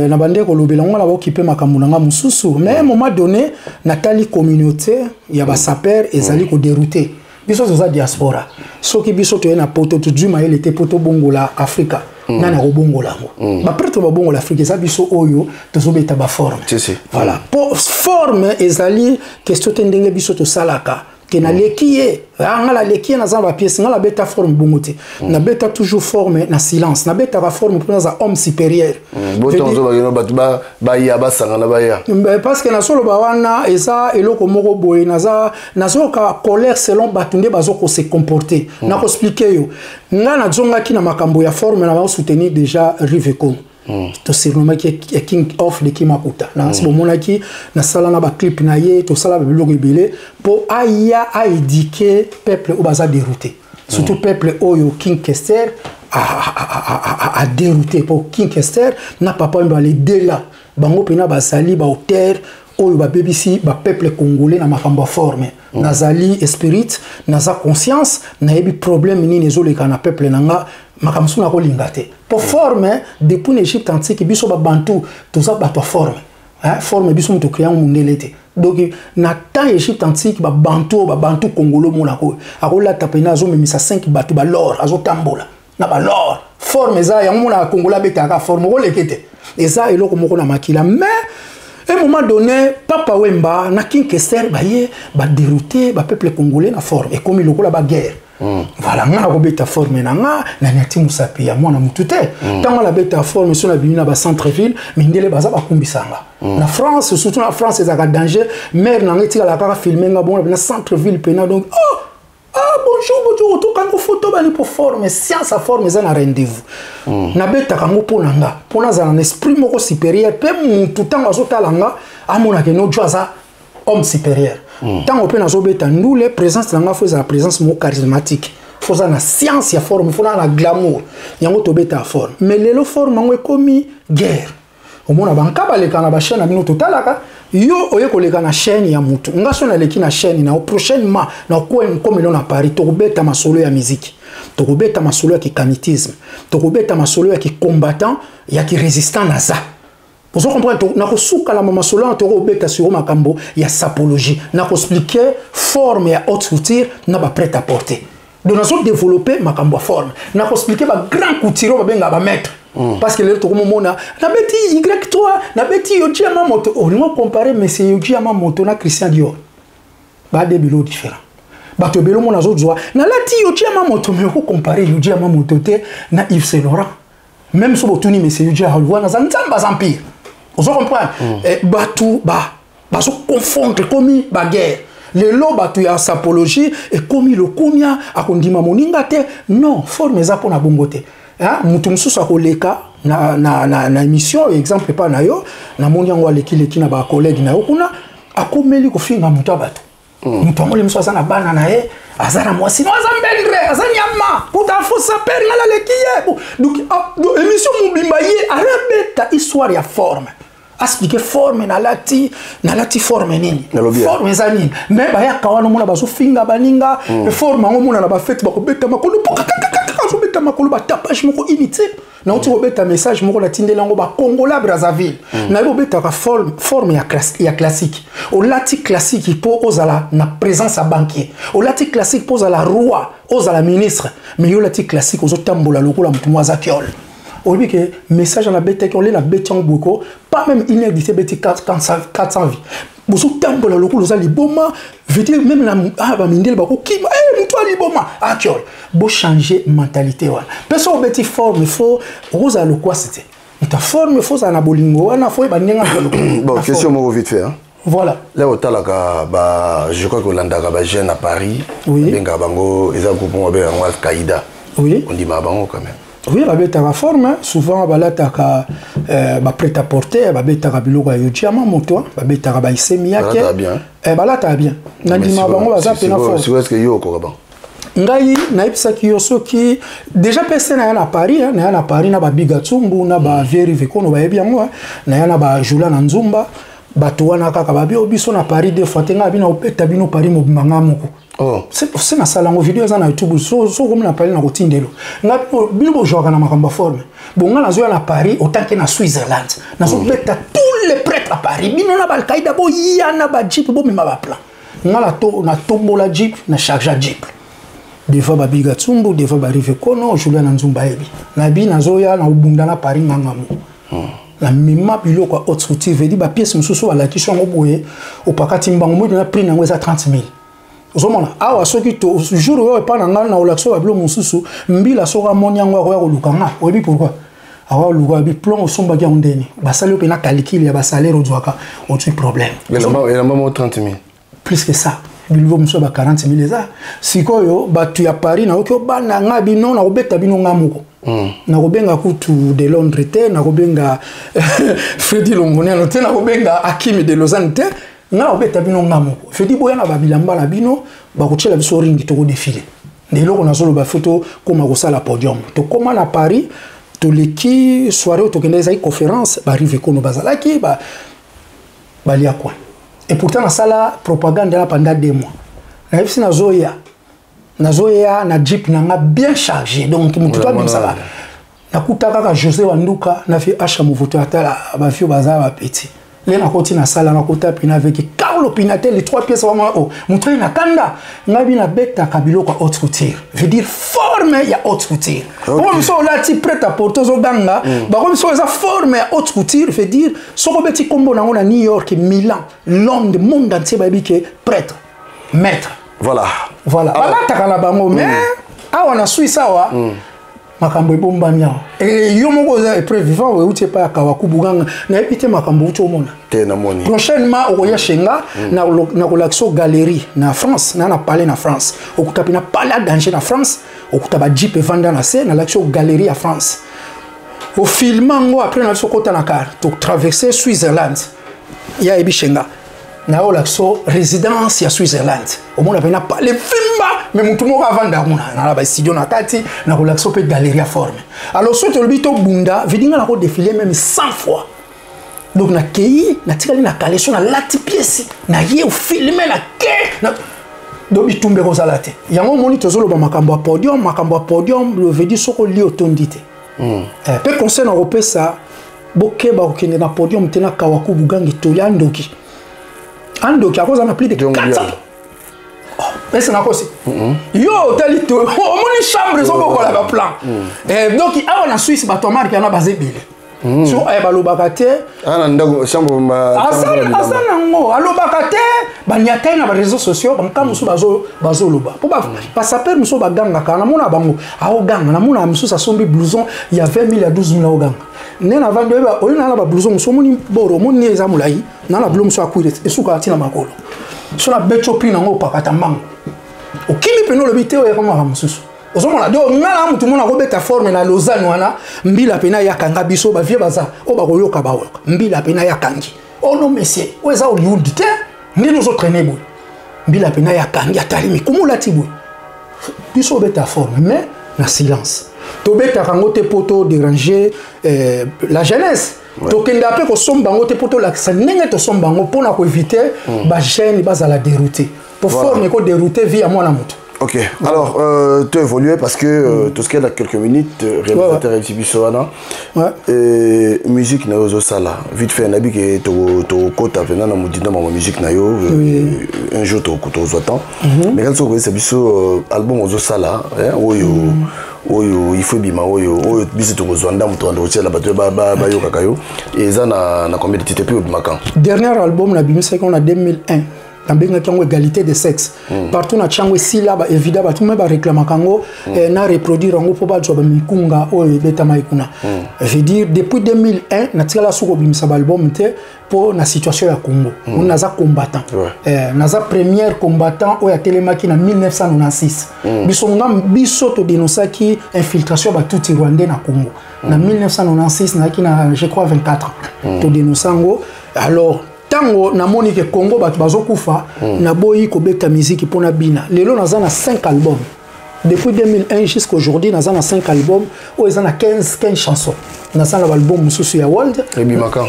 na bande kolobela ngo na baokipe makambo na nga mosusu. Mais à un moment donné natali communauté ya basapeur ezali kodérouter biso. Toza diaspora, soki biso toye na poto, tozwi mayele te po tobongola Afrika, nani akobongola yango? Baprêtre babongola Afrika eza biso oyo tozobeta baforme. Voilà, po forme ezali question te ndenge biso tosalaka. Ke naleki ye, ah, nga naleki ye, naza na bapièce, nga nabeta forme bongo te. Nabeta toujours forme na silence, nabetaka forme mpo naza homme supérieur. Botonzobakeno bato baya basangana baya. Parce que nasoloba wana eza eloko moko boye, naza nazoyoka colère selon bato nde bazokose comporter. Nakoexpliquer yo, nga nazongaki na makambo ya forme na baosoutenir déjà Rive Congo. Tosurnomaki King of de Kimakuta na nsi. Bomonaki nasala na baclip na ye, tosala babiloko ebele mpo aya aéduquer peuple oyo baza dérouté, surtout peuple oyo King Kester adérouté, mpo King Kester na Papa oyo baledela bango mpena bazali baauteur oyo babebisi bapeuple congolais na makambo ya forme. Nazali esprit, naza conscience, nayebi problème nini ezoleka na peuple na nga. Makambo mosusu nakolinga te, mpo forme depuis na Égypte antique, biso babantu toza bato ya forme. Forme biso moto créa mondele te. Donc na temps Égypte antique, babantu oyo, babantu congolo, omonaka oyo akolata pena, azomemisa 5 bato balor, azotambola na balor. Forme eza yango, monaka congolo abetaka forme, okoleke te, eza eloko moko na makila. Mais un moment donné, Papa Wemba na King Kester baye badérouté bapeuple congolais na forme, ekomi lokola baguerre. Voilà, nga nakobeta forme na nga, naniati mosapi ya mwana mutu te. Ntango nabeta forme, so nabimi na bacentre ville, mindele baza bakumbisanga. Na France, surtout na France ezalaka danger. Mare na nga etikala kaka filme nga bongo na centre ville pena. Donc oh, ah, bonjour, bonjour, tokanga photo bani, po forme, science ya forme eza na rendez-vous. Nabetaka yango mpo na nga, mpo nazala na esprit moko supérieur, mpe mutu ntango azotala nga amonaka eno jo aza homme supérieur. Ntango mpe nazobeta ndule, présence na nga faut ezala présence moko charismatique, faut oza na science ya forme, faut na na glamour yango tobeta ya forme. Mais lelo forme yango ekomi guerre. Omona banka baleka na bachaîne na bino, totalaka yo oye koleka na chaîne ya mutu. Nga so naleki na chaîne na yo prochainement, na komelo na Paris, tokobeta masolo ya miziki, tokobeta masolo ya kikanitisme, tokobeta masolo ya kicombattant, ya kirésistant. Naza ozo comprendre, nakosukalama masolo wana, tokobeta siro makambo ya sapologie, nakoexpliquer forme ya haute couture na baprêt à porter. Donc nazodévelopper makambo ya forme, nakoexpliquer bagrand couturier oyo babengaka bamaître. Parce que lelo tokomomona nabeti Y3, nabeti Yohji Yamamoto. Olingo comparer monsieur Yohji Yamamoto na Christian Dior, bade bilo différent. Bato ebele omona azozwa nalati Yohji Yamamoto, mais okocomparer Yohji Yamamoto te na Yves Saint Laurent. Même so botuni monsieur Yohji, wana aza nzambe, aza empire. Ozo comprendre? Bato bazoconfondre, ekomi baguerre. Lelo bato ya sapologie ekomi lokunia, akondima moninga te. Non, forme eza mpona bongo te. Moto mosusu akoleka na émission, exemple epa na yo, namoni yango alekileki na bacollègue na yo kuna, akomeli kofinga moto ya bato. Moto yango le mosusu aza na bana na ye, aza na mwasi no, aza mbendre, aza nyama, puta afosa pere nga naleki ye. Donc émission mobimba ye arabeta histoire ya forme, expliquer forme nalati forme nini, forme eza nini. Mais bayaka wana, omona bazofinga baninga. Forme yango omona na bafete bakobeta makolo, azobeta makolo, batapage moko inutile. Nauti kobeta message moko, natindeli yango bakongola Brazzaville. Nayebi obetaka forme ya classique, olati classique mpo ozala na présence ya banquier, olati classique mpo ozala roi, ozala ministre. Mais yo olati classique, ozotambola lokola motu mo aza kiole. Oyebi ke message nabetaki, ole nabeti yango boyeko, pas même une heure d'ici ebeti 400 vues. Bozotambola lokola oza liboma, veut dire même na bamindele bakokima moto ya liboma akiole. Bochange mentalité wana. Mpe so obeti forme, faut okozala lokwasi te. Moto forme, faut ozala na bolingo wana, faut oyeba ndenge. Bon, question moko vite fait, hein? Voilà. Là otalaka ba, je crois que olandaka bajeune à Paris. Babengaka bango, eza groupe moko babengaka yango Al-Qaïda. Ondimaka bango quand même? Oui, babetaka forme, souvent balataka baprêt à porter, babetaka biloko ya Yohji Yamamoto, babetaka baisemi yake. Balataka bien, nandima bango, baza pena fort. Est-ce que yo okoka bango? Ngai nayebisaki yo, soki déjà pese naya na Paris, naya na Paris na babiga tsumbu na bavieri vekono, bayebi yango, naya na bajula na nzumba. Bato wana kaka babi oyo biso na Paris deux fois te. Ngai bino obeta bino Paris mobimba nga moko. Se nasala yango, video eza na YouTube. So okomi na Paris, na kotindelo nga bino bozwaka na makambo ya forme. Bon, nga nazoya na Paris otanke na Switzerland, nazobeta tous les prêtres à Paris. Bino na balkaïda boya na bajeep, bomema baplan. Nga natombola jeep, na charge jeep devant babiga tsumbu, devant barive kono Julien na nzumba. Yebi nabi nazoya na obunda na Paris nganga mo. Namema biloko ya haute couture, veut dire bapièce mosusu balakisi yango boye, opakati mbango moi na prix nango eza 30 000. Ozomona awa, soki to jour oyo epa na ngai na olakisa babilo mosusu, mbila soki amoni yango akoya koluka nga. Oyebi pourquoi akoya koluka? Oyebi plomb osombaki yango ndeni basali yo mpe na calcul ya basalaire ozwaka, ozwi problème. Elamba moko 30 000. Plus que ça, biloko mosusu ya ba 40 000 eza. Sikoyo bato ya Paris, nayoki obanda nga bino, nakobeta bino nga moko. Nakobenga kutu de Londres te, nakobenga Fredi Longoniano te, nakobenga Akimi de Lausanne te, nga nakobeta bino nga moko. Fredi, boya na babilamba na bino, bakotiela biso ringi, tokodefile. Na eloko nazoloba, fo tokóma kosala podium. Tokóma na Paris, toleki soirée oyo tokende, ezalaki conférence, barive kono bazalaki balia coin. Et pourtant nasala propagande wana pendant 2 mois. Nayebisi nazoya na jeep na nga bien chargé, donc motu to abimisaka. Nakuta kaka José Wanduka na fi Asha Movoto, atala bafio baza bapeti nde nakoti na sala, nakota pina avec Carlo Pinatelli, trois pièces wana. O moto oyo na kanda ngai bi nabetaka biloko ya haute couture, veut dire forme ya haute couture. Oyo biso olati prêt à porter, ozoganga bango biso, eza forme ya haute couture. Veut dire soki obeti nkombo nango na New York, Milan, Londres, monde entier bayebi ke prêtre maître. Voilà, balataka na bango. Mais awa na Suisse awa, makambo ebombami awa. Yo moko oza épreuve vivant, euti epai ya Kawaku Buganga, nayebi te makambo outi omona. Te, namoni. Prochainement okoya shenga, nakolakisa galerie na France, na palais na France. Okuta mpe na palais ya danger na France, okuta bajeep evanda na se. Nalakisi yo galerie ya France, ofilme yango. Après na biso okota na car, totraverse Switzerland. Ya yebi shenga, nayolakisa résidence ya Switzerland, omona mpe na palais vimba, me motu moko avanda kuna na bastudio na kati. Nakolakisa mpe galerie ya forme. Alors soki tolobi tobunda vidinga, nakodefile même 100 fois. Donc nakei, natikali na caleçon, nalati pièce naye ofilme na ke na... Donc bitumba ekozala te. Yango omoni tozoloba makambo ya podium, makambo ya podium veut dire soki olie otondi te. Mpe conseil na kopesa, bokeba kokende na podium te na Kawaku Bugangi. Toli andoki, andoki akozala na plus de 400. Ese nakosi yo otali to omoni chambre ezobokola baplan. Donc awa na Suisse, bato ya marke wana baza ebele. So balobaka te. Aza nango, alobaka te. Baniatai na baréseaux sociaux, banka mosusu bazoloba mpo basapeur mosusu bagangaka. Namona bango aoganga, namona mosusu asombi blouson ya 20 000, ya 12 000, aoganga nde navandi. Oyeba oyo naa na bablouson mosusu, omoni boro, omoni eza molai naa na blouson mosusu ya cuir, esukaka ntina makolo. So nabeti prix nango, opakata mbango, okimi pene, olobi te oyo ekomaka mosusu. Ozomona, donc nga na mutu mona akobeta forme na Lausanne wana, mbila pene ayakanga biso. Bavie baza oyo bakoyoka, bayoka mbila pene ayakangi. Oh non monsieur, oyo eza Hollywood te, ndeni ozotraîne boye. Mbila pene ayakangi, atalimi kuma olati boye. Biso obeta forme mais na silence, tobetaka yango te mpo todéranger la jeunesse. Tokendaka mpe kosomba yango te mpo tolakisa ndenge tosomba yango, mpona koéviter bajeune bazala dérouté, po forme ekodéroute vie ya mwana moto. Ok, alors tu as évolué parce que tout ce qu'il y a quelques minutes, réalisateur ouais. biso wana. Et musique na yo sala. Vite fait nabi que to to kota vena na mudinda ma musique na yo un jour to to zo temps. Mais quand tu connais biso album ozo sala, hein, oyo oyo il faut bima oyo oyo biso to kozwa ndambo to ando tiela bato ba ba ba yo kaka yo. Et ça na combien de titres, puis obima quand? Dernier album na bimisaki en 2001, nabengaki yango Égalité de sexe. Partout na tiango esila baévida, bato me baréclamaka yango, na reproduire yango mpo bazwa bamikunga oyo ebetamaki kuna. Veut dire depuis 2001 natikala soki kobimisa baalbum te mpo na situation ya Congo. Naza combattant, naza première combattant oyo atelemaki na 1996. Biso nga biso todénonçaki infiltration ya batutsi rwandais na Congo na 1996. Nazalaki na, je crois, 24 ans. Todénonça yango. Alors ntango namoni ke Congo bato bazokufa, naboyi kobeta miziki mpona bina. Lelo naza na 5 album depuis 2001 jusqu'aujourd'hui. Naza na 5 album oyo eza na 15 15 chansons. Naza na baalbum mosusu ya world. Ebimaka?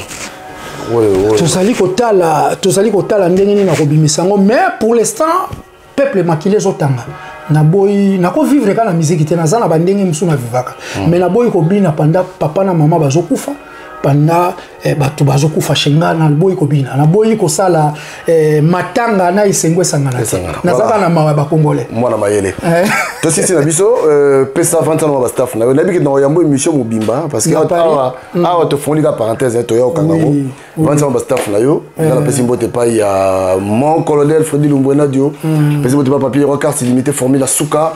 Tozali kotala ndenge nini nakobimisa yango, mais pour l'instant peuple makili ezotanga. Naboyi nakovivre kaka na miziki te, naza na bandenge mosusu navivaka, mais naboyi kobina panda papa na mama bazokufa. Pendant bato bazokufa chez nga, naboyi kobina, naboyi kosala matanga na esengo esangana te. Nazaka na mawa ya bacongolais. Mwana mayele. Tosisi na biso, pesa 20 ans na bastaff na yo. Nayebi ke na yambo émission mobimba, parce que awa awa tofongoli ka parenthèse, toya kokanga ngo. 20 ans na bastaff na yo. Nga napesi mbote epai ya mon colonel Fredi Lumbwena Dio, pesi mbote epai papier carte illimité formule suka,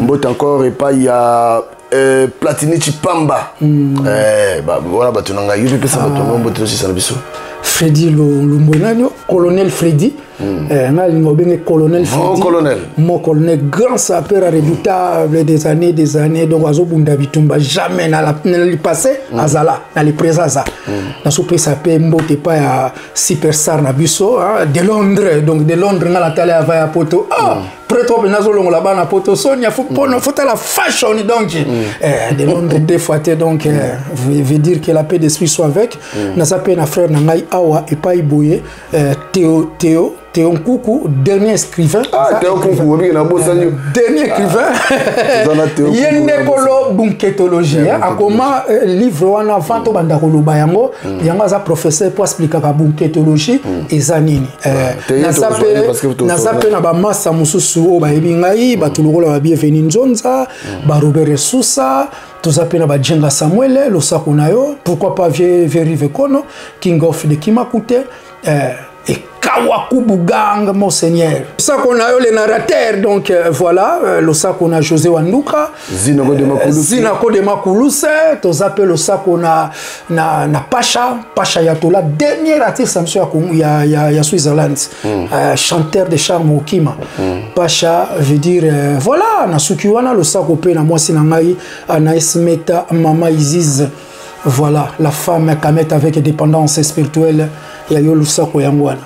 mbote encore epai ya Platini Chipamba. Voilà, bato na ngai. Yo mpe pesa bato yango mbote, tosisa na biso. Freddy Lumbwenanio, colonel Freddy. Nga linga obenge colonel Mon Freddy. colonel. Mon colonel, grand sapeur redoutable des années, des années. Donc, azobunda bitumba, jamais na le passé, azala, na le présent, aza. Nazopesa pe mbote pa ya superstar na biso, hein, de Londres. Donc, de Londres, nga natali ava ya poto. Ah, prêtre oyo nazolongola bana poto, Sonia, faut pono, faut la fashion, donc. De Londres, deux fois te, donc, veut dire que la paix d'esprit soit avec. Naza pe na frère na ngai awa, epai boye, Théo, Théo, Théo Nkuku, dernier écrivain. Ah, Aza Théo Nkuku, écrivain. obi na bosani. Dernier écrivain. Toza na Théo Ye Nkuku, nde na bosani. kolo bunketologie, Yeah, hein, akoma livre wana avant tobanda koloba yango. Yango aza professeur po explikaka bunketologie eza nini. Te ye tokozwa ye parce que tokozwa Naza ye. pe na bamasa mosusu oyo bayebi ngai, bato lokola ba Bienvenu Nzonza, ba Robert Susa, toza pe na ba Djenga Samuel, losako na yo, pourquoi pas vie Rive Kono, King of de Kimakute, et Kawakubu Gang, monseigneur. Losako na yo, le narrateur, donc voilà, losako na José Wanduka, Zinako de Makuluse. Zinako de Makuluse, toza pe losako na Pacha, Pacha Yatola, dernier artiste Samson ya Congo, ya Switzerland, chanteur de charme Okima. Pacha veut dire, voilà, na suki wana losako pe na mwasi na ngai, Anaïs Meta, Mama Iziz, voilà, la femme Kamet avec dépendance spirituelle, ya yo losako yango wana.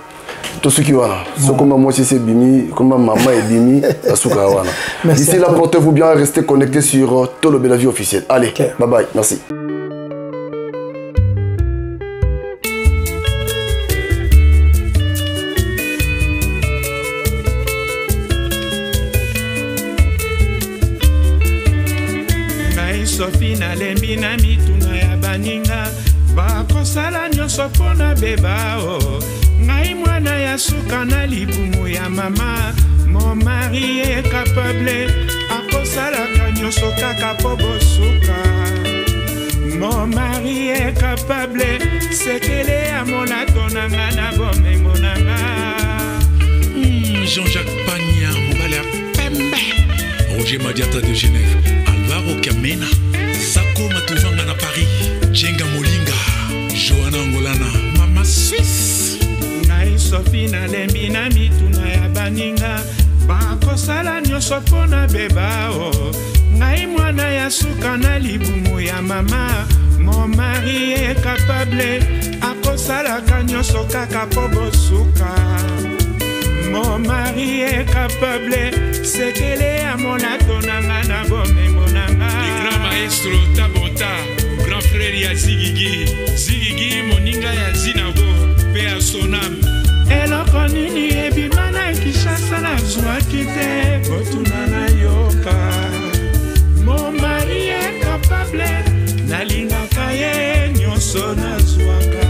Tosuki wana. So komba mwasi se ebimi, komba mama ebimi, basuka wana. Merci D'ici à là, toi. portez-vous bien, restez connectés sur Tolobela Vie officielle. Allez, bye bye, merci. Ngai Sofi nalembi na mituna ya baninga, bakosala nyonso mpo na beba o. Ngai mwana ya suka na libumu ya mama, mon mari est capable, akosalaka nyonso kaka mpo bosuka. Mon mari est capable, sekele ya molato na nga na bomengo na nga. Jean-Jacques Pagna, mobali ya pembe, Roger Madiata de Genève, Alvaro Kamena, Sako Matuvanga na Paris, Djenga Molinga, Johanna Angolana, Mama Suisse. Ngai Sofi nalembi na mituna ya baninga, bakosala nyonso mpo na beba o. Ngai mwana ya suka na libumu ya mama, mon mari est capable, akosalaka nyonso kaka mpo bosuka. Mon mari est capable, sekele ya molato na nga na bomengo na nga. Le grand maestro Tabota, grand frère ya Zigigi, Zigigi moninga ya Zinago, pe ya Sonam. Eloko nini ebima na Kinshasa nazwaki te, kotuna nayoka. Mon mari est capable, nalingaka ye nyonso nazwaka.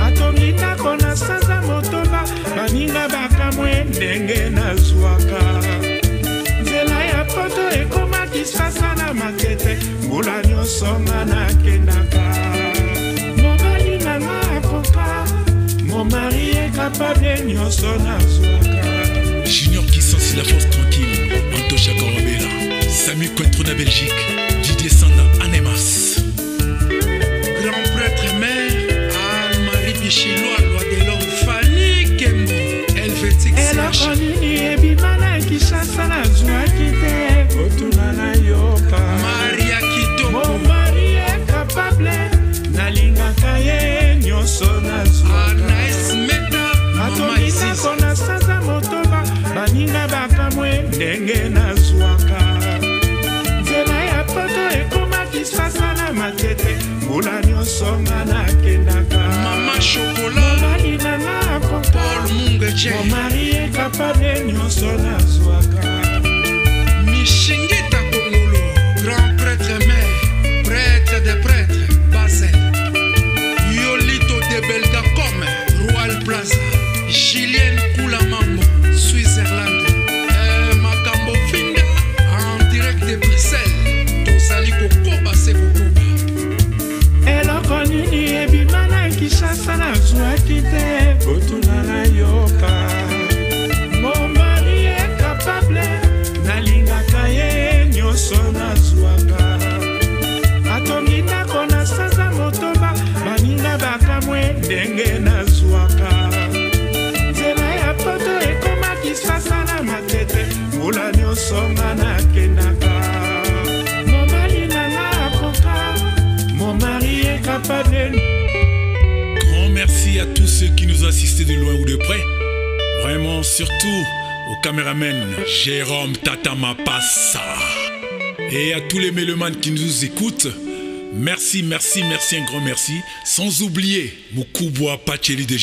Atongi ndako na sanza motoba, baninga bakamwe ndenge nazwaka. Nzela ya poto ekoma Kinshasa na Matete, mbula nyonso nga nakendaka. Mobali na nga akoka, mon mari est capable nyonso nazwaka. Junior Kissansi, la force tranquille, Antosha Korobela, Samy Cointreau na Belgique, Didier Sanda Anemas. Grand prêtre mère, Anne-Marie Bichilwa, loi de l'homme, Fanny Kembo, Helvétique CH. Eloko nini ebima na Kinshasa nazwaki te, kotuna nayoka. Maria Kitoko. Mon mari est capable, nalingaka ye nyonso nazwaka. Anaïs Meta, Mama Atongi Isis. ndako na sanza motoba, baninga bakamwe ndenge nazwaka. Nzela ya poto ekoma Kinshasa na Matete, mbula nyonso nga nakendaka. Mama Chocolat. Mobali na nga akoka. Paul Mungeche. Mon mari est capable nyonso nazwaka. Mishingita Kongolo, grand prêtre mère, prêtre des prêtres, Basel. Nazwaki te kotuna nayoka. Mon mari est capable, nalingaka ye nyonso nazwaka. Atongi ndako na sanza motoba, baninga bakamwe ndenge nazwaka. Nzela ya poto ekomaki sasa na matete, mbula nyonso nga nakendaka. Mobali na nga akoka, mon mari est capable. Grand merci à tous ceux qui nous ont assistés de loin ou de près. Vraiment, surtout au caméraman Jérôme Tata Mapassa. Et à tous les mélomanes qui nous écoutent, merci, merci, merci, un grand merci. Sans oublier Mukubwa Pacheli de